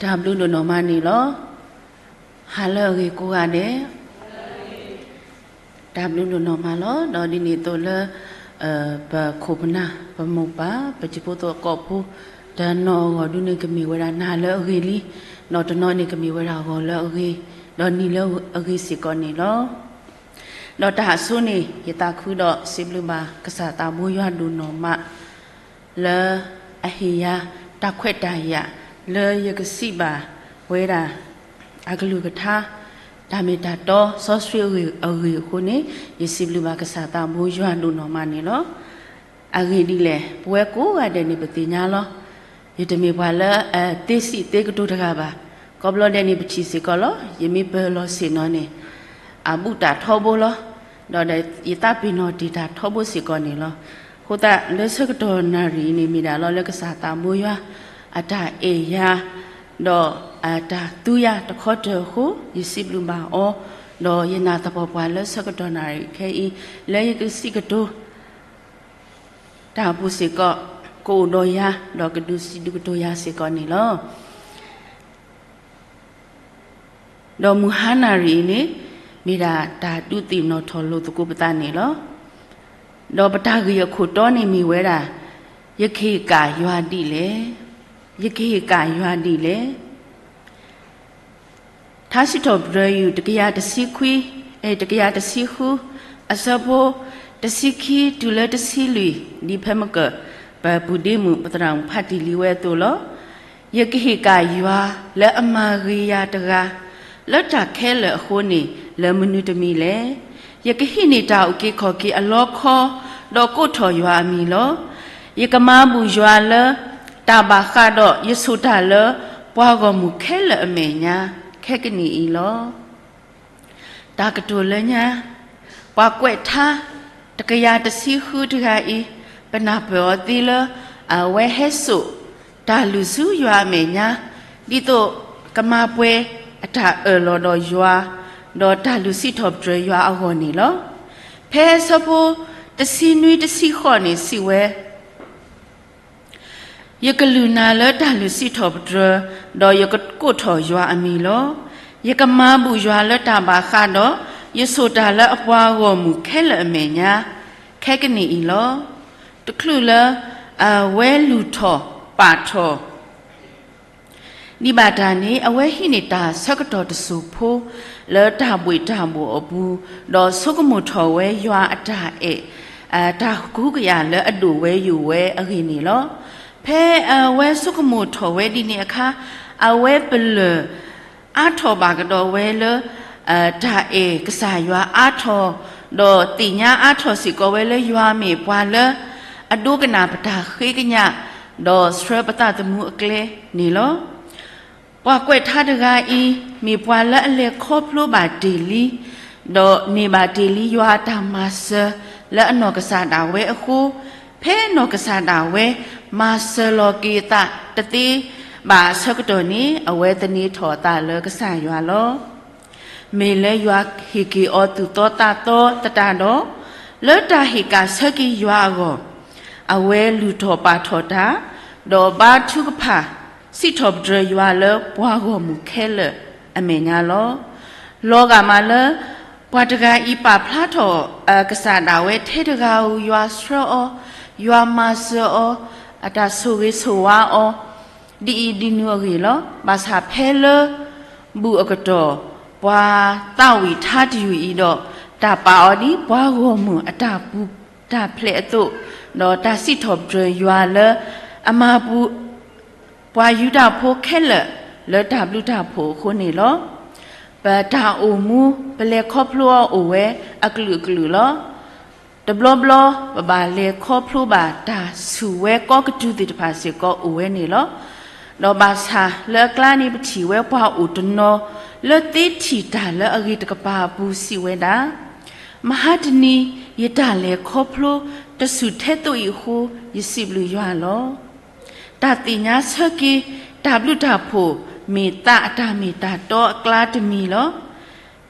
တၢ်ဘျုးဒိၣ်နီၢ်မးန့ၣ်လီၤ. ဟါလၢအဂ့ၤကိးဂၤဒဲး, တၢ်ဘျုးဒိၣ်နီၢ်မးလီၤ. ဒီးဒ်န့ၣ်အသိးလၢ ပခိၣ်ပနၢ် ပမိၢ်ပၢ် ပတံၤဖိသကိးဖိ တနီၤအဂီၢ်ဒုန့ၣ်ကမ့ၢ်ဝဲဒၣ်နၤလၢအဂ့ၤလံ, ဒီးတနီၤန့ၣ်ကမ့ၢ်ဝဲဒၣ်ဂီၤလၢအဂ့ၤ, ဒီးနံၤလၢအဂ့ၤစ့ၢ်ကီးန့ၣ်လီၤ. ဒီးတၢ်အဆိန့ၣ် ယသးခုဒီးစံးဘျုးဘၣ်ကစၢ်သးဘိယွၤဒိၣ်နီၢ်မး လၢအဟ့ၣ်ယၤတၢ်ခွဲးတၢ်ယာ် လၢယကစံးဘၣ်ဝဲဒၣ် အကလုၢ်ကထါ တၢ်မ့ၢ်တၢ်တီစီဆှံအဂ့ၢ်အဂ့ၢ်အဃိန့ၣ် ယစံးဘျုးဘၣ်ကစၢ်သးဘိယွၤဒိၣ်နီၢ်မးန့ၣ်လီၤ. အဂ့ၢ်ဒ်လဲၣ် ပဝဲကိးဂၤဒဲးန့ၣ် ပသ့ၣ်ညါလီၤ. ယတမ့ၢ်ပှၤလၢ သ့စံးသ့ကတိၤတဂၤဘၣ်. ကိးဘျီဒဲးန့ၣ် ပထံၣ်စ့ၢ်ကီးလီၤ. ယမ့ၢ်ပၢၤလီၤဆ့ၣ်နီၤန့ၣ် အဘူးတၢ်ထီဘိလီၤ. ဒီးယသးပ့ၤနီၣ်တ့ၢ်တၢ်ထီဘိစ့ၢ်ကီးန့ၣ်လီၤ. အဃိသတးလၢဆၢကတီၢ်နၣ်ရံၣ်အံၤန့ၣ် မ့ၢ်ဒၣ်လီၤလၢကစၢ်သးဘိယွၤ အတၢ်အဲၣ်ယၤ ဒီးအတၢ်သူယၤတခီတၢၢ်အဃိ ယစံးဘျုးဘၣ်အီၤ, ဒီးယနာ်သပှၢ်ပှၢ်လၢဆၢကတီၢ်နၣ်ရံၣ်ခဲအံၤ လၢယကစံးကတိၤ တၢ်အပူၤစ့ၢ်ကီး ကအိၣ်ဒီးယၤ ဒီးကဒုးစံးဒုးကတိၤယၤစ့ၢ်ကီးန့ၣ်လီၤ. ဒီးမုၢ်ဟါနၣ်ရံၣ်အံၤန့ၣ် မ့ၢ်ဒၣ်တၢ်ဒုးသ့ၣ်နီၣ်ထီၣ်လိာ်သကိးပသးန့ၣ်လီၤ. ဒီးပတၢ်ဂ့ၢ်အခိၣ်တီန့ၣ်မ့ၢ်ဝဲဒၣ် ယကဟ့ၣ်ကၣ်ယွၤဒ်လဲၣ်, ယကဟ့ၣ်ကၣ်ယွၤဒ်လဲၣ်. ထါစံးထီၣ်ပတြၢၤ ယူၢ် တကယၤတဆံခွံ, တကယၤတဆံဃု, အဆၢဖိ တဆံခံတုၤလၢတဆံလွံၢ်, ဒ်ဖဲမကၢၢ် ပပုၢ်ဒ့မုၣ် ပသရၣ်မုၣ်ဖးတံၢ်လံဝဲအသိးလီၤ. ယကဟ့ၣ်ကၣ်ယွၤလၢအမၤဂ့ၤယၤတဂၤ လၢတၢ်ခဲလၢာ်အဃိန့ၣ် လၢမနုၤတမံၤလဲၣ်. ယကဟံးန့ၢ်တၢ်အုၣ်က့ၤခီၣ်က့ၤအလီခီ, ဒီးကိးထီၣ်ယွၤအမံၤလီၤ. ယကမၤဘူၣ်ယွၤလၢတၢ်ဘၣ်ဃးဒီး ယဆိၣ်တၢ်လၢပှၤဂီၢ်မုၢ်ခဲလၢာ်အမဲာ်ညါ ခဲကနံၣ်အံၤလီၤ. တၢ်ကတိၤလၢညါ ပှၤကွဲးထါ တကယၤတဆံဃုတဂၤအံၤ ပနၢ်ပၢၢ်အီၤသ့လၢ အဝဲဟဲစိာ်တၢ်လုၢ်ဆူယွၤအမဲာ်ညါ ဒ်သိးကမၤပှဲၤအတၢ်အၢၣ်လီၤဒီးယွၤ ဒီးတၢ်လုၢ်စံးထီၣ်ပတြၢၤယွၤအဂီၢ်န့ၣ်လီၤ. ဖဲအဆၢဖိတဆံနွံတဆံဃိးန့ၣ်စံးဝဲ ယကလုၢ်နၤလၢတၢ်လုၢ်စံးထီၣ်ပတြၢၤ, ဒီးယကကိးထီၣ်ယွၤအမံၤလီၤ. ယကမၤဘူၣ်ယွၤလၢတၢ်ဘၣ်ဃးဒီး ယဆိၣ်တၢ်လၢအပှၤဂီၢ်မုၢ်ခဲလၢာ်အမဲာ်ညါ ခဲကနံၣ်အံၤလီၤ. တချုးလၢအဝဲလုၢ်ထီၣ်ပာ်ထီၣ် ဒံးဘၣ်တၢ်န့ၣ် အဝဲဟံးန့ၢ်တၢ်ဆၢကတီၢ်တစိၢ်ဖိ လၢတၢ်ဘှ့ၣ်တၢ်ဘှီၣ်အပူၤ, ဒီးဆိကမိၣ်ထီၣ်ဝဲယွၤအတၢ်အဲၣ် တၢ်ကဟုကယာ်လၢအဒိၣ်ဝဲယိာ်ဝဲအဂ့ၢ်န့ၣ်လီၤ. ဖဲအဝဲဆိကမိၣ်ထီၣ်ဝဲဒ်န့ၣ်အခါ အဝဲပလၢၢ်အါထီၣ်ဘၣ်ကဒီးဝဲလၢ တၢ်အဲၣ်ကစၢ်ယွၤအါထီၣ်, ဒီးသ့ၣ်ညါအါထီၣ်စ့ၢ်ကီးဝဲလၢယွၤမ့ၢ်ပှၤလၢ အဒိကနၣ်ပတၢ်ဃ့ကညး, ဒီးဆှၢပသးသမူအကျဲန့ၣ်လီၤ. ပှၤကွဲးထါတဂၤအံၤ မ့ၢ်ပှၤလၢအလဲၤခီဖျိဘၣ်တ့ၢ်လံ, ဒီးန့ၢ်ဘၣ်တ့ၢ်လံယွၤအတၢ်မၤစၢၤလၢအနီၢ်ကစၢ်ဒၣ်ဝဲအဃိ, ဖဲနီၢ်ကစၢ်ဒၣ်ဝဲမၤစၢၤလီၤက့ၤအသးတသ့ဘၣ်အဆၢကတီၢ်န့ၣ် အဝဲသန့ၤထီၣ်အသးလၢကစၢ်ယွၤလီၤ. မ့ၢ်လၢယွၤဟ့ၣ်က့ၤအီၤသူၣ်သီသးသီသတးဒီး, လၢတၢ်ဟ့ၣ်ကၣ်ဆၢက့ၤယွၤအဂီၢ်, အဝဲလုၢ်ထီၣ်ပာ်ထီၣ်တၢ်, ဒီးဘါထုကဖၣ်စံးထီၣ်ပတြၢၤယွၤလၢပှၤဂီၢ်မုၢ်ခဲလၢာ်အမဲာ်ညါလီၤ. လီၤဂာ်မးလၢ ပှၤတဂၤအံၤပာ်ဖျါထီၣ်အကစၢ်ဒၣ်ဝဲထဲတဂၤဧိၤ ယွၤဆှၢအီၤ, ယွၤမၤစၢၤအီၤ, အတၢ်ဆိၣ်ဂ့ၤဆိၣ်ဝါအီၤ ဒ်အံၤဒ်နုၤအဂ့ၢ်လီၤ. ဘၣ်ဆၣ်ဖဲလၢ ဘူၣ်အကတီၢ် ပှၤသးဝံၣ်ထါတယုၢ်အံၤဒီး တၢ်ပာ်အီၤဒ်ပှၤဂီၢ်မုၢ်အတၢ်ပူၤတၢ်ဖျဲးအသိး, ဒီးတၢ်စံးထီၣ်ပတြၢၤယွၤလၢ အမၤပူၤ ပှၤယူဒၤဖိခဲလၢာ်လၢတၢ်ဘျုးတၢ်ဖှိၣ်အဃိန့ၣ်လီၤ. ပတၢ်အိၣ်မူ ပလဲၤခီဖျိအီၤအိၣ်ဝဲအကလုာ်ကလုာ်လီၤ. တဘျီဘျီ ပဘၣ်လဲၤခီဖျိဘၣ်တၢ်ဆူၣ်ဝဲကီကတုၤသ့ၣ်တဖၣ်စ့ၢ်ကီးအိၣ်ဝဲန့ၣ်လီၤ. ဒီးဘၣ်ဆၣ်လၢအကျါန့ၣ် ပထံၣ်ဝဲပှၤအိၣ်တနီၤ လၢသ့ထံၣ်တၢ်လၢအဂ့ၤတကပၤအပူၤစံးဝဲဒၣ်, မဟါတနံၤ ယတၢ်လဲၤခီဖျိ တဆူၣ်ထဲသိးအံၤအဃိ ယစံးဘျုးယွၤလီၤ. တၢ်သ့ၣ်ညါဆၢက့ၤ တၢ်ဘျုးတၢ်ဖှိၣ် မ့ၢ်သးအတၢ်မ့ၢ်တၢ်တီအကျါတမံၤလီၤ.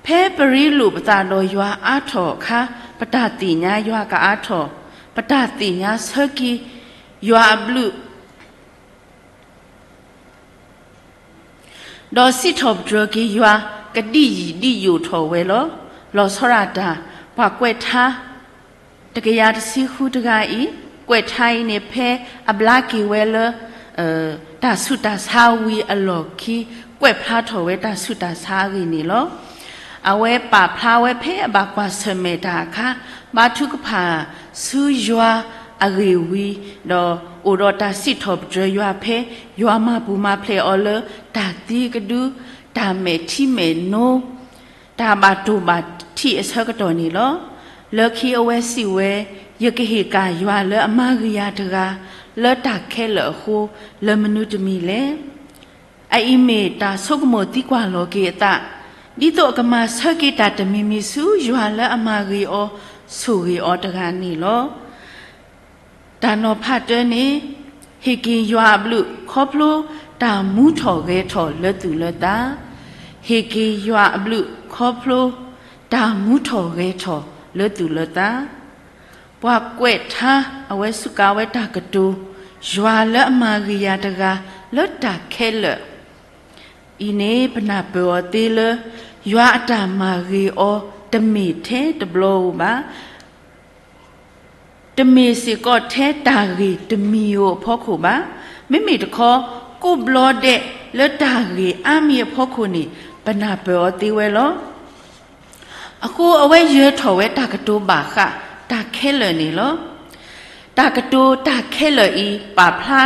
ဖဲပရ့လိာ်ပသးဒီးယွၤအါထီၣ်အခါ ပတၢ်သ့ၣ်ညါယွၤကအါထီၣ်, ပတၢ်သ့ၣ်ညါဆၢက့ၤ ယွၤအဘျုး ဒီးစံးထီၣ်ပတြၢၤက့ၤယွၤ ကဒံၣ်ယံာ်ဒံၣ်ယိာ်ထီၣ်ဝဲလီၤ. လီၤဆီဒၣ်တၢ် ပှၤကွဲးထါ တကယၤတဆံဃုတဂၤအံၤ, ကွဲးထါအံၤန့ၣ် ဖဲအဘျါက့ၤဝဲလၢ တၢ်ဆူးတၢ်ဆါဝံၤအလီၢ်ခံ ကွဲးဖျါထီၣ်ဝဲတၢ်ဆူးတၢ်ဆါအဂ့ၢ်န့ၣ်လီၤ. အဝဲပာ်ဖျါဝဲဖဲအဘၣ်ကွၢ်ဆၢၣ်မဲာ်တၢ်အခါ, ဘါထုကဖၣ်ဆူယွၤအဂ့ၢ်ဝံၤ, ဒီးအိၣ်ဒီးတၢ်စံးထီၣ်ပတြၢၤယွၤဖဲ ယွၤမၤပူၤမၤဖျဲးအီၤလၢတၢ်သံကဒု, တၢ်မဲာ်ထံမဲာ်နိ, တၢ်ဘၣ်တိၢ်ဘၣ်ထံးအဆၢကတီၢ်န့ၣ်လီၤ. လၢခံအဝဲစံးဝဲ, ယကဟ့ၣ်ကၣ်ယွၤလၢအမၤဂ့ၤယၤတဂၤ လၢတၢ်ခဲလၢာ်အဃိ, လၢမနုၤတမံၤလဲၣ်. အအံၤမ့ၢ်တၢ်ဆိကမိၣ်သံကွၢ်လီၤက့ၤအသး, ဒ်သိးအကမၤဆၢက့ၤတၢ်တမံၤမံၤဆူယွၤလၢအမၤဂ့ၤအီၤ, ဆိၣ်ဂ့ၤအီၤတဂၤန့ၣ်လီၤ. တၢ်နီၤဖးတၢန့ၣ်, ဟ့ၣ်က့ၤယွၤအဘျုးခီဖျိ တၢ်မူထီၣ်ဂဲၤထီၣ်လၢသူၣ်လၢသး, ဟ့ၣ်က့ၤယွၤအဘျုးခီဖျိ တၢ်မူထီၣ်ဂဲၤထီၣ်လၢသူၣ်လၢသး. ပှၤကွဲးထါ အဝဲစူးကါဝဲတၢ်ကတိၤ, ယွၤလၢအမၤဂ့ၤယၤတဂၤ လၢတၢ်ခဲလၢာ် အံၤန့ၣ် ပနၢ်ပၢၢ်အီၤသ့လၢ ယွၤအတၢ်မၤဂ့ၤအီၤ တမ့ၢ်ထဲတဘျီဧိၤဘၣ်. တမ့ၢ်စ့ၢ်ကီးထဲတၢ်ဂ့ၤတမံၤဧိၤအဖီခိၣ်ဘၣ်. မ့မ့ၢ်တခီ ကိးဘျီဒဲးလၢတၢ်ဂ့ၤအါမံၤအဖီခိၣ်န့ၣ် ပနၢ်ပၢၢ်အီၤသ့ဝဲလီၤ. အဃိအဝဲယၢၤထီၣ်ဝဲတၢ်ကတိၤဘၣ်ဃးတၢ်ခဲလၢာ်န့ၣ်လီၤ. တၢ်ကတိၤတၢ်ခဲလၢာ်အံၤ ပာ်ဖျါ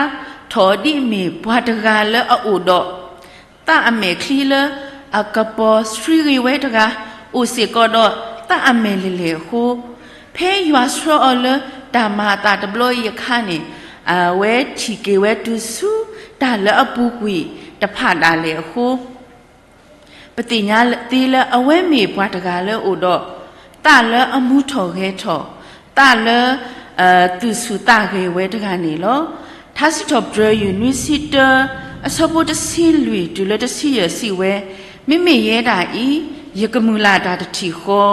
ထီၣ်ဒ်အမ့ၢ်ပှၤတဂၤလၢအအိၣ်ဒီး သးအမဲာ်ချံလၢအကပီၤဆှံဂ့ၤဝဲတဂၤ, အိၣ်စ့ၢ်ကီးဒီးသးအမဲာ်လဲၢ်လဲၢ်အဃိ, ဖဲယွၤဆှၢအီၤလၢတၢ်မၤအသးတဘျီအံၤအခါန့ၣ်, အဝဲထံၣ်က့ၤဝဲတုၤဆူတၢ်လၢအပူၤကွံာ်တဖၣ်ဒၣ်လဲာ်အဃိ ပသ့ၣ်ညါသ့လၢအဝဲမ့ၢ်ပှၤတဂၤလၢအိၣ်ဒီး သးလၢအမူထီၣ်ဂဲၤထီၣ်, သးလၢ သူၣ်ဆူၣ်သးဂဲၤဝဲတဂၤန့ၣ်လီၤ. ထါစံးထီၣ်ပတြၢၤယုၢ်နွံဆံတၢ အဆၢဖိတဆံလွံၢ်တုၤလၢတဆံယဲၢ်စံးဝဲ, မ့မ့ၢ်ယဲဒၣ်အံၤ, ယကမုၢ်လၢ်တၢ်တထံၣ်ဃီ,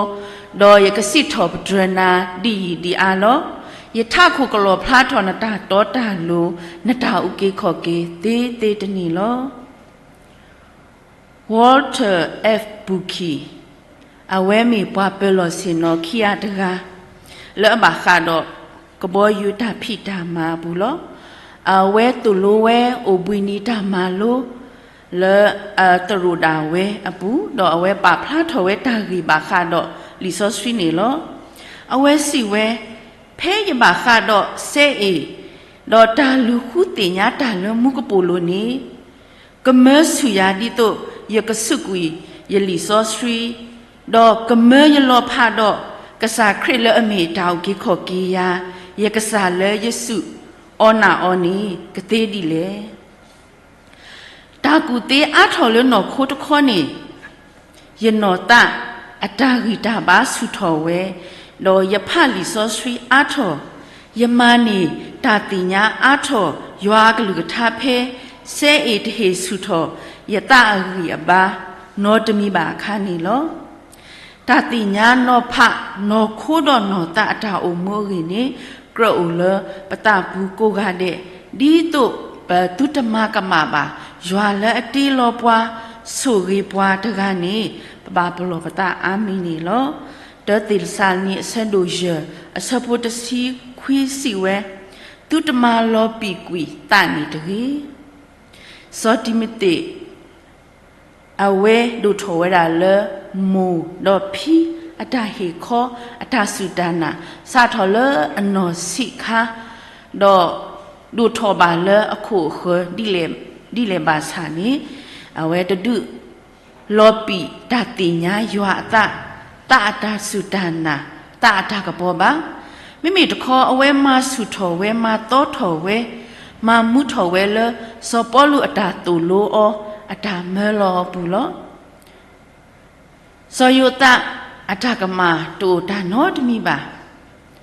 ဒီးယကစံးထီၣ်ပတြၢၤနၤဒ်ယံာ်ဒ်အါလီၤ. ယထးခိၣ်ကလီၣ်ဖျါထီၣ်နတၢ်တီတၢ်လိၤ, နတၢ်အုၣ်က့ၤခီၣ်က့ၤသ့သ့တနံၤလီၤ. Walter F Booker အဝဲမ့ၢ်ပှၤပၢၤလီၢ်ဆ့ၣ်နီၤခံဂၤတဂၤ လၢအဘၣ်ဃးဒီးကဘီယူၤတၢ်ဖံးတၢ်မၤအပူၤလီၤ. အဝဲသိၣ်လိဝဲအိၣ်ဘှံးနံၤတၢ်မၤလိ လၢအသရိာ်ဒၣ်ဝဲအပူၤ, ဒီးအဝဲပာ်ဖျါထီၣ်ဝဲတၢ်ဂ့ၢ်ဘၣ်ဃးဒီးလံာ်စီဆှံန့ၣ်လီၤ. အဝဲစံးဝဲ, ဖဲယဘၣ်ဃးဒီးစဲအ့ၣ်, ဒီးတၢ်လူၤဃုသ့ၣ်ညါတၢ်လၢမူကပိာ်လိၤန့ၣ် ကမၢဆူၣ်ယၤဒ်သိးယကစူးကွံာ်ယလံာ်စီဆှံ, ဒီးကမၢယလီၤဖးဒီးကစၢ်ခရံာ်လၢအမ့ၢ်တၢ်အုၣ်က့ၤခီၣ်က့ၤယၤ, ယကစၢ်လၢယစူၢ်အီၤနာ်အီၤန့ၣ် ကသ့ဒ်လဲၣ်. တၢ်ကူၣ်သ့အါထီၣ်လၢနီၢ်ခိတခီန့ၣ် ယနီၢ်သးအတၢ်ဂံၢ်တၢ်ဘါဆူၣ်ထီၣ်ဝဲ, ဒီးယဖးလံာ်စီဆှံအါထီၣ်, ယမၤန့ၢ်တၢ်သ့ၣ်ညါအါထီၣ်ယွၤအကလုၢ်ကထါဖဲ စဲအ့ၣ်တဟ့ၣ်ဆူၣ်ထီၣ်ယသးအဂံၢ်အဘါ နီတမံၤဘၣ်အခါန့ၣ်လီၤ. တၢ်သ့ၣ်ညါနီၤဖးနီၢ်ခိဒီးနီၢ်သးအတၢ်အိၣ်မူအဂ့ၢ်န့ၣ် ကြၢးအိၣ်လၢပသးပူၤကိးဂၤဒဲး, ဒ်သိးပသုတမၤကမၣ်ဘၣ် ယွၤလၢအတ့လီၤပှၤ ဆိၣ်ဂ့ၤပှၤတဂၤန့ၣ် ပဘၣ်ပလီၢ်ပသးအါမံၤန့ၣ်လီၤ. တၢသ့းစၤလနံ အဆၢဒိၣ်ယဲၢ် အဆၢဖိတဆံခွံစံးဝဲ, သုတမၤလီၤပံာ်ကွံာ်သးန့ၣ်တဂ့ၤ. စီၤတံၤမသ့း အဝဲဒိၣ်ထီၣ်ဝဲဒၣ်လၢ မိၢ်ဒီးဖံအတၢ်ဟ့ၣ်ခီ အတၢ်စူၢ်တၢ်နာ် စးထီၣ်လၢအနီၢ်ဆံးခါ, ဒီးဒိၣ်ထီၣ်ဘၣ်လၢအခိၣ်အဃၢၤ ဒ်လဲၣ်ဘၣ်ဆၣ်န့ၣ်, အဝဲတဒုးလီၤပံာ်တၢ်သ့ၣ်ညါယွၤအသး, သးအတၢ်စူၢ်တၢ်နာ်, သးအတၢ်ကပီၤဘၣ်. မ့မ့ၢ်တခီ အဝဲမၤဆူၣ်ထီၣ်ဝဲ မၤသီထီၣ်ဝဲ, မၤမူထီၣ်ဝဲလၢ စီၤပီလူးအတၢ်သိၣ်လိအီၤ အတၢ်မၢလီၤအပူၤလီၤ. စီၤယိၤသးအတၢ်ကမၣ်တအိၣ်တၢ်နီတမံၤဘၣ်.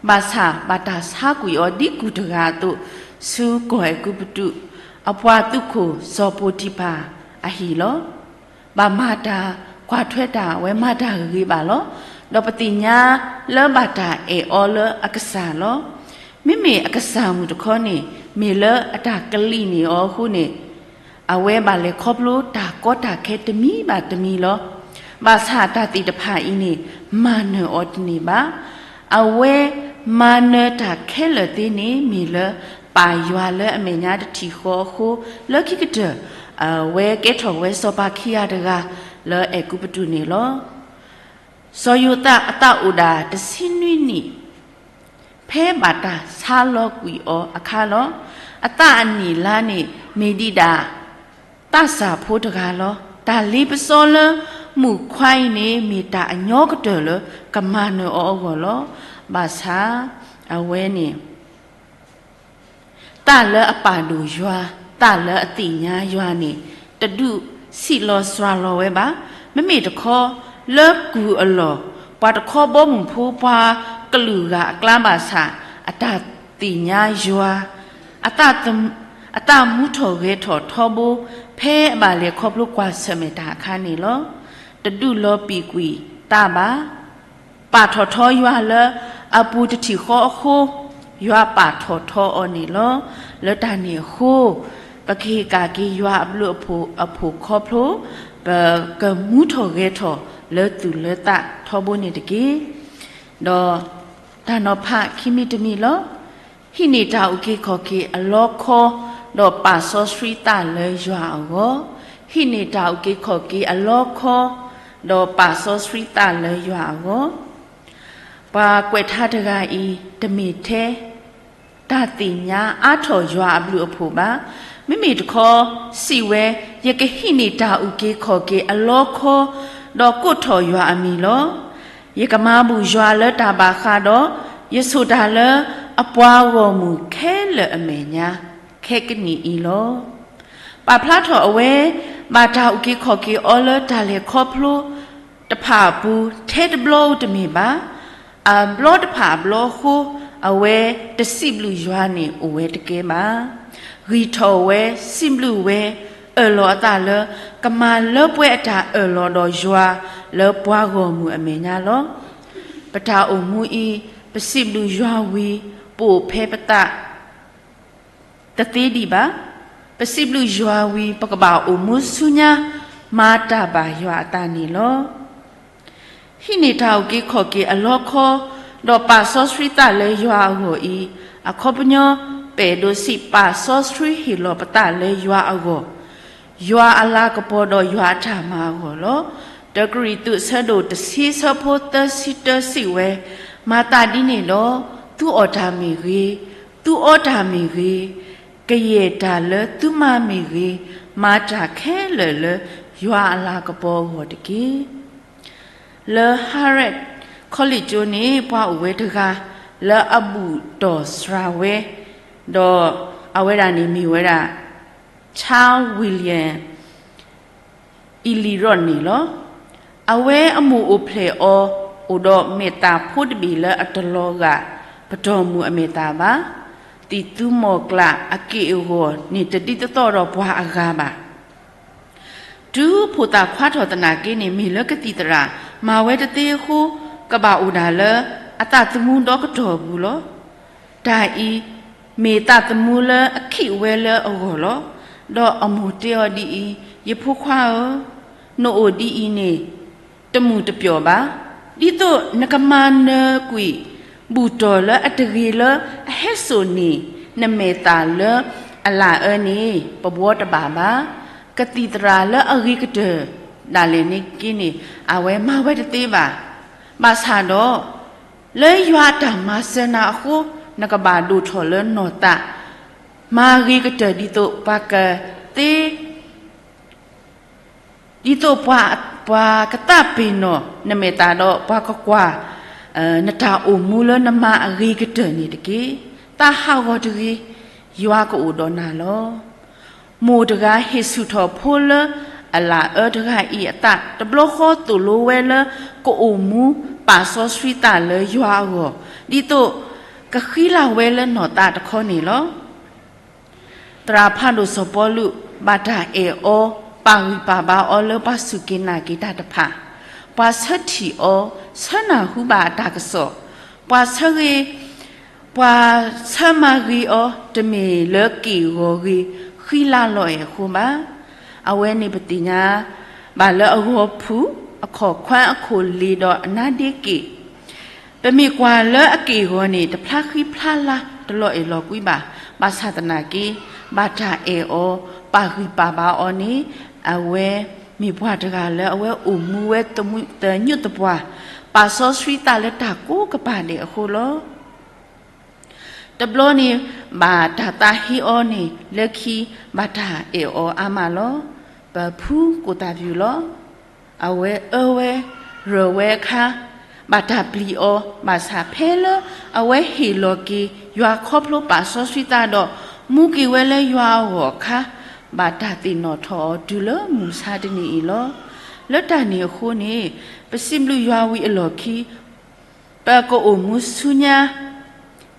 ဘၣ်ဆၣ်ဘၣ်တၢ်ဆါကွံာ်အီၤဒ်ကူၣ်တဂၤအသိး ဆူကီၢ်အဲၤကူပတူး အပှၤသုးခိၣ်စီၤပီၤတံၤဖၢ်အဟံၣ်လီၤ. ဘၣ်မၤတၢ်ကွၢ်ထွဲတၢ် အဝဲမၤတၢ်ဂ့ၤဂ့ၤဘၣ်လီၤ. ဒီးပသ့ၣ်ညါလၢဘၣ်တၢ်အဲၣ်အီၤလၢအကစၢ်လီၤ. မ့မ့ၢ်အကစၢ်မုၣ်တခီန့ၣ် မ့ၢ်လၢအတၢ်ကလံၣ်န့ၢ်အီၤအဃိန့ၣ် အဝဲဘၣ်လဲၤခီဖျိတၢ် ကီတၢ်ခဲတမံၤဘၣ်တမံၤလီၤ. ဘၣ်ဆၣ်တၢ်သ့ၣ်တဖၣ်အံၤန့ၣ် မၤနၢၤအီၤတန့ၢ်ဘၣ်. အဝဲမၤနၢၤတၢ်ခဲလၢာ်သ့န့ၣ် မ့ၢ်လၢပၢ်ယွၤလၢအမဲာ်ညါတထံၣ်ဃီအဃိ, လၢခံကတၢၢ် အဝဲကဲထီၣ်ဝဲစီၤပၤခံဂၤတဂၤလၢအဲၤကူပတူးန့ၣ်လီၤ. စီၤယိၤသးအသးအိၣ်ဒၣ်တဆံနွံနံၣ် ဖဲဘၣ်တၢ်ဆါလီၤကွံာ်အီၤအခါလီၤ. အသးအနံၣ်လါန့ၣ် မ့ၢ်ဒံးဒၣ်သးစၢ်ဖိတဂၤလီၤ. တၢ်လ့ပစီလၢမုၣ်ခွါအံၤန့ၣ် မ့ၢ်တၢ်အညီကတၢၢ်လၢကမၤနၢၤအီၤအဂီၢ်လီၤ. ဘၣ်ဆၣ်အဝဲန့ၣ် သးလၢအပာ်ဒိၣ်ယွၤ, သးလၢအသ့ၣ်ညါယွၤန့ၣ် တဒုးဆံးလီၤစှၤလီၤဝဲဘၣ်. မ့မ့ၢ်တခီ လၢကုၢ်အလီၢ် ပှၤတခီဘီမုၢ်ဖိ ပှၤကလုာ်ဂၤအကျါဘၣ်ဆၣ် အတၢ်သ့ၣ်ညါယွၤ, အသးသမ- အသးမူထီၣ်ဂဲၤထီၣ်ထီဘိ ဖဲအဘၣ်လဲၤခီဖျိကွၢ်ဆၢၣ်မဲာ်တၢ်အခါန့ၣ်လီၤ. တဒုးလီၤပံာ်ကွံာ်သးဘၣ်. ပာ်ထီၣ်ထီယွၤလၢအပူၤတထံၣ်ဃီအဃိ, ယွၤပာ်ထီၣ်ထီအီၤန့ၣ်လီၤ. လၢတၢ်န့ၣ်အဃိ, ပကဟ့ၣ်ကၣ်က့ၤယွၤအဘျုးအဖှိၣ်အဖှိၣ်ခီဖျိ ပကမူထီၣ်ဂဲၤထီၣ်လၢသူၣ်လၢသးထီဘိန့ၣ်တက့ၢ်. ဒီးတၢ်နီၤဖးခံမံၤတမံၤလီၤ. ဟံးန့ၢ်တၢ်အုၣ်က့ၤခီၣ်က့ၤအလီခီ, ဒီးပာ်စီဆှံသးလၢယွၤအဂီၢ်. ဟံးန့ၢ်တၢ်အုၣ်က့ၤခီၣ်က့ၤအလီခီ, ဒီးပာ်စီဆှံသးလၢယွၤအဂီၢ်. ပှၤကွဲးထါတဂၤအံၤ တမ့ၢ်ထဲ တၢ်သ့ၣ်ညါအါထီၣ်ယွၤအဘျုးအဖှိၣ်ဘၣ်. မ့မ့ၢ်တခီ စံးဝဲ, ယကဟံးန့ၢ်တၢ်အုၣ်က့ၤခီၣ်က့ၤအလီခီ, ဒီးကိးထီၣ်ယွၤအမံၤလီၤ. ယကမၤဘူၣ်ယွၤလၢတၢ်ဘၣ်ဃးဒီး ယဆိၣ်တၢ်လၢအပှၤဂီၢ်မုၢ်ခဲလၢာ်အမဲာ်ညါ ခဲကနံၣ်အံၤလီၤ. ပာ်ဖျါထီၣ်အဝဲ ဘၣ်တၢ်အုၣ်က့ၤခီၣ်က့ၤအီၤလၢတၢ်လဲၤခီဖျိတဖၣ်အပူၤ ထဲတဘျီဧိၤတမ့ၢ်ဘၣ်. အဘျီတဖၣ်အဘျီအဃိ အဝဲတစံးဘျုးယွၤန့ၣ်အိၣ်ဝဲတကဲဘၣ်. ဂံၢ်ထီၣ်ဝဲ, စံးဘျုးဝဲ, အၢၣ်လီၤအသးလၢ ကမၤလၢပှဲၤအတၢ်အၢၣ်လီၤဒီးယွၤလၢပှၤဂီၢ်မုၢ်အမဲာ်ညါလီၤ. ပတၢ်အိၣ်မူအံၤ ပစံးဘျုးယွၤဝံၤ ပအိၣ်ဖဲပသး တသ့ဒံးဘၣ်. ပစံးဘျုးယွၤဝံၤ ပကဘၣ်အိၣ်မူဆူညါ မၤတၢ်ဘၣ်ယွၤအသးန့ၣ်လီၤ. ဟံးန့ၢ်တၢ်အုၣ်က့ၤခီၣ်က့ၤအလီခီ, ဒီးပာ်စီဆှံသးလၢယွၤအဂီၢ်အံၤ, အခီပညီ ပအဲၣ်ဒိးစံးပာ်စီဆှံဟ့ၣ်လီၤပသးလၢယွၤအဂီၢ်, ယွၤအလၤကပီၤဒီးယွၤအတၢ်မၤအဂီၢ်လီၤ. တၢကရံၣ်သူး အဆၢဒိၣ်တဆံ အဆၢဖိသၢဆံတၢ စံးဝဲ, မၤသးဒ်န့ၣ်ဒီး, သုအီၣ်တၢ်မ့ၢ်ဂ့ၤ, သုအီတၢ်မ့ၢ်ဂ့ၤ, ကယဲၢ်တၢ်လၢသုမၤမ့ၢ်ဂ့ၤ, မၤတၢ်ခဲလၢာ်လၢယွၤအလၤကပီၤအဂီၢ်တက့ၢ်. လၢ Harvard College ကၠိန့ၣ် ပှၤအိၣ်ဝဲတဂၤ လၢအဘူၣ်တီၢ်စှၤဝဲ, ဒီးအဝဲဒၣ်န့ၣ်မ့ၢ်ဝဲဒၣ် Charles William Eliot န့ၣ်လီၤ. အဝဲအမိၢ်အိၣ်ဖျဲၣ်အီၤ အိၣ်ဒီးမဲာ်သၣ်ဖိတဘ့ၣ်လၢအတလီၤဂာ် ပတီၢ်မုၢ်အမဲာ်သၣ်ဘၣ်. သံၣ်သူမီၢ်ကျၢ်အက့ၢ်အဂီၤန့ၣ် တဒ်သိးသိးဒီးပှၤအဂၤဘၣ်. တုၤဖိသၣ်ခွါထီၣ်သနာ်က့န့ၣ် မ့ၢ်လၢကသံၣ်သရၣ်မၤဝဲတသ့အဃိ ကဘၣ်အိၣ်ဒၣ်လၢအသးသမူဒီကတီၢ်ပူၤလီၤ. တၢ်အံၤ မ့ၢ်သးသမူလၢအခံးဝဲလၢအဂီၢ်လီၤ. ဒီးအမိၢ်တဲအီၤဒ်အံၤ, ယဖိခွါဧၢ, နအိၣ်ဒ်အံၤန့ၣ် တမုာ်တပျီၢ်ဘၣ်. ဒ်သိးနကမၤနၢၤကွံာ် ဘူၣ်တီၢ်လၢအတဂ့ၤလၢအဟဲစိာ်န့ၢ် နမဲာ်သၣ်လၢအလၤအၢန့ၣ် ပဘှီတဘၣ်ဘၣ်. ကသံၣ်သရၣ်လၢအဂ့ၤကတၢၢ်ဒၣ်လဲာ်န့ၣ်က့န့ၣ် အဝဲမၤဝဲတသ့ဘၣ်. ဘၣ်ဆၣ်ဒီး လၢယွၤအတၢ်မၤစၢၤနၤအဃိ နကဘၣ်ဒိၣ်ထီၣ်လၢနီၢ်သး မၤဂ့ၤကတၢၢ်ဒ်သိးပှၤကသ့ ဒ်သိးပှၤ ပှၤကသးပ့ၤနီၣ်နမဲာ်သၣ်ဒီး ပှၤကကွၢ် နတၢ်အိၣ်မူလၢနမၤအဂ့ၤကတၢၢ်န့ၣ်တက့ၢ်. သးဟးဂီၤတဂ့ၤ, ယွၤကအိၣ်ဒီးနၤလီၤ. မိၢ်တဂၤဟ့ၣ်ဆူၣ်ထီၣ်ဖိလၢအလၤအၢတဂၤအံၤအသး တဘျီဃီသိၣ်လိဝဲလၢကအိၣ်မူပာ်စီဆှံသးလၢယွၤအဂီၢ် ဒ်သိးကဃံလၤဝဲလၢနီၢ်သးတခီန့ၣ်လီၤ. သရၣ်ဖးဒိၣ်စီၤပီလူး ဘၣ်တၢ်အဲၣ်အီၤ ပာ်ဂံၢ်ပာ်ဘါအီၤလၢပှၤစူၢ်က့ၤနာ်က့ၤတၢ်တဖၣ်, ပှၤဆၢထံၣ်အီၤ ဆၢနၢ်ဟူဘၣ်အတၢ်ကစီၣ်, ပှၤဆၢဂ့ၤ ပှၤဆၢမၤဂ့ၤအီၤ တမ့ၢ်လၢက့ၢ်ဂီၤဂ့ၤ ဃံလၤလီၤအဲၣ်အဃိဘၣ်. အဝဲန့ၣ်ပသ့ၣ်ညါဘၣ်လၢအဂီၤဖုၣ် အခီၣ်ခွါအခိၣ်လ့ၤဒီးအနါဒ့က့ၣ်, ပမ့ၢ်ကွၢ်လၢအက့ၣ်အဂီၤန့ၣ် တဖျါဃံဖျါလၤတလီၤအဲၣ်လီၤကွံဘၣ်, ဘၣ်ဆၣ်သနာ်က့ ဘၣ်တၢ်အဲၣ်အီၤ ပာ်ဂံၢ်ပာ်ဘါအီၤန့ၣ် အဝဲမ့ၢ်ပှၤတဂၤလၢအဝဲအိၣ်မူဝဲသးညူးသပှၢ်, ပာ်စီဆှံသးလၢတၢ်ကိးကပၤဒဲးအဃိလီၤ. တဘျီန့ၣ် ဘၣ်တၢ်သးဟ့အီၤန့ၣ် လၢခံ ဘၣ်တၢ်အဲၣ်အီၤအါမးလီၤ. ပဖုကိၣ်သၣ်ပျုၢ်လီၤ. အဝဲအၢဝဲ ရၢၢ်ဝဲအခါ ဘၣ်တၢ်ပျံၤအီၤ, ဘၣ်ဆၣ်ဖဲလၢအဝဲဟ့ၣ်လီၤက့ၤ ယွၤခီဖျိပာ်စီဆှံသးဒီး မူက့ၤဝဲလၢယွၤအဂီၢ်အခါ ဘၣ်တၢ်သ့ၣ်နီၣ်ထီၣ်အီၤတုၤလၢမုၢ်ဆါတနံၤအံၤလီၤ. လၢတၢ်န့ၣ်အဃိန့ၣ် ပစံးဘျုးယွၤဝံၤအလီၢ်ခံ ပကအိၣ်မူဆူညါ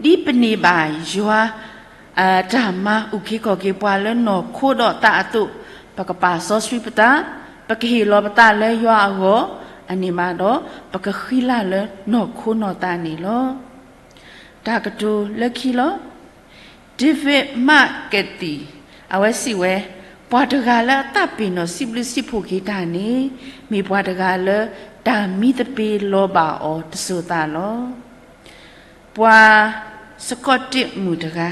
ဒ်ပန့ၢ်ဘၣ်ယွၤ တၢ်မၤအုၣ်က့ၤခီၣ်က့ၤပှၤလၢနီၢ်ခိဒီးသးအသိး, ပကပာ်စီဆှံပသး, ပကဟ့ၣ်လီၤပသးလၢယွၤအဂီၢ်, အန့ၣ်မးဒီး ပကဃံလၤလၢနီၢ်ခိနီၢ်သးန့ၣ်လီၤ. တၢ်ကတိၤလၢခံလီၤ. David McKeithy အဝဲစံးဝဲ, ပှၤတဂၤလၢအသးပ့ၤနီၣ်စံးဘျုးစံးဖှိၣ်က့ၤတၢ်န့ၣ် မ့ၢ်ပှၤတဂၤလၢ တၢ်မံသပ့ၤလီၤဘၣ်အီၤတစိၤသးလီၤ. ပှၤစကီးတ့းမုၣ်တဂၤ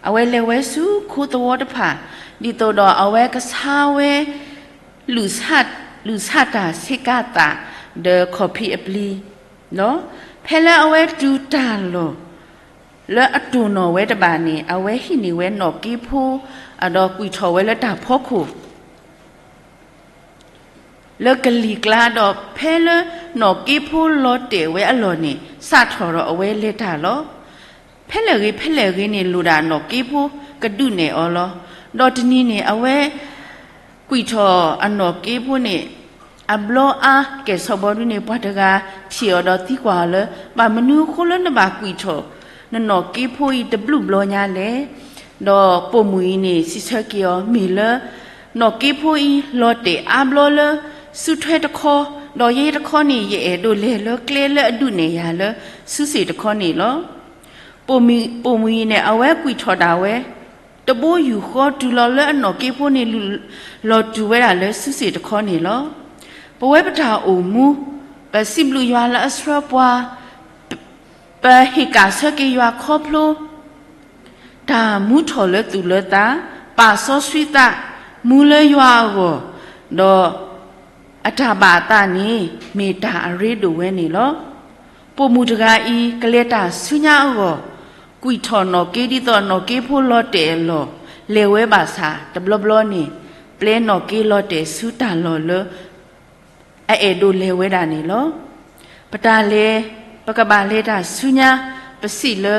အဝဲလဲၤဝဲဆူခိသဝီတဖၣ် ဒ်သိးဒီးအဝဲကဆါဝဲ လူၣ်ဆၣ်တၢ်ဆ့ကၤသၣ် ဒီးခီၣ်ဖံးအပျံၤလီၤ. ဖဲလၢအဝဲတူၢ်တၢ်လီၢ် လၢအတိၢ်နီၣ်ဝဲတဘၣ်န့ၣ် အဝဲဟံးန့ၢ်ဝဲနီၣ်က့ဖိ ဒီးကွံာ်ထီၣ်ဝဲလၢတၢ်ဖီခိၣ် လၢကလံၤကျါဒီး ဖဲလၢနီၣ်က့ဖိလီၤတဲာ်ဝဲအလီၢ်န့ၣ် စးထီၣ်ဒီးအဝဲလဲၤတၢ်လီၤ. ဖဲလဲၣ်ဂ့ၤဖဲလဲၣ်ဂ့ၤန့ၣ် လိၣ်ဒၣ်နီၣ်က့ဖိကဒုးနဲၣ်အီၤလီၤ. ဒီးတနံၤန့ၣ် အဝဲ ကွံာ်ထီၣ်အနီၣ်က့ဖိန့ၣ် အဘျီအါကဲၣ်ဆိးဘီဒုန့ၣ် ပှၤတဂၤထံၣ်အီၤဒီးသံကွၢ်အီၤလၢ ဘၣ်မနုၤအဃိလၢနဘၣ်ကွံာ်ထီၣ်နနီၣ်က့ဖိအံၤတဘျုးဘျီညါလဲၣ်. ဒီးပိာ်မုၣ်အံၤန့ၣ် စံးဆၢက့ၤအီၤ မ့ၢ်လၢ နီၣ်က့ဖိအံၤလီၤတဲာ်အါဘျီလၢ စုထွဲတခီ, ဒီးယဲတခီန့ၣ် ယအဲၣ်ဒိးလဲၤလၢကျဲလၢအဒုးနဲၣ်ယၤလၢစုစ့ၣ်တခီန့ၣ်လီၤ. ပိာ်မုၣ်အံၤန့ၣ် အဝဲကွံာ်ထီၣ်ဒၣ်ဝဲ တဘိယူၢ်ဃီတုၤလီၤလၢအနီၣ်က့ဖိန့ၣ် လီၤတုၤဝဲဒၣ်လၢစုစ့ၣ်တခီန့ၣ်လီၤ. ပဝဲပတၢ်အိၣ်မူ ပစံးဘျုးယွၤလၢအဆှၢပှၤ, ပဟ့ၣ်ကၣ်ဆၢက့ၤယွၤခီဖျိ တၢ်မူထီၣ်လၢသူၣ်လၢသး, ပာ်စီဆှံသး, မူလၢယွၤအဂီၢ်, ဒီး အတၢ်ဘၣ်အသးန့ၣ် မ့ၢ်တၢ်အရ့ဒိၣ်ဝဲန့ၣ်လီၤ. ပိာ်မုၣ်တဂၤအံၤ ကလဲၤတၢ်ဆူညါအဂီၢ်, ကွံာ်ထီၣ်နီၣ်က့ဒ်သိးနီၣ်က့ဖိလီၤတဲာ်အလီၢ် လဲၤဝဲဘၣ်ဆၣ် တဘျီဘျီန့ၣ် ပျဲနီၣ်က့လီၤတဲာ်ဆူတၢ်လီၢ်လၢ အအဲၣ်ဒိးလဲၤဝဲဒၣ်န့ၣ်လီၤ. ပတၢ်လဲၤ ပကဘၣ်လဲၤတၢ်ဆူညါ ပစံးလၢ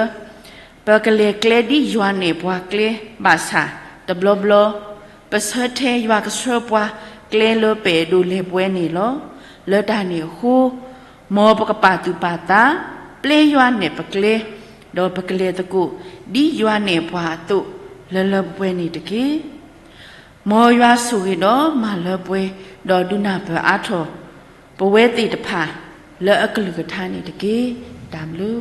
ပကလဲၤကျဲဒ်ယွၤနဲၣ်ပှၤကျဲဘၣ်ဆၣ် တဘျီဘျီ ပဆၢထဲယွၤကဆှၢပှၤကျဲလၢပအဲၣ်ဒိးလဲၤပှဲၤန့ၣ်လီၤ. လၢတၢ်န့ၣ်အဃိ မ်ပကပာ်သူၣ်ပာ်သး ပျဲယွၤနဲၣ်ပကျဲ ဒီးပကလဲၤသကိး ဒ်ယွၤနဲၣ်ပှၤအသိး လၢလၢပှဲၤပှဲၤန့ၣ်တက့ၢ်. မ်ယွၤဆိၣ်ဂ့ၤဒီးမၤလၢပှဲၤ ဒီးဒုးနၢ်ပၢၢ်အါထီၣ် ပဝဲသ့ၣ်တဖၣ် လၢအကလုၢ်ကထါန့ၣ်တက့ၢ်. တၢ်ဘျုး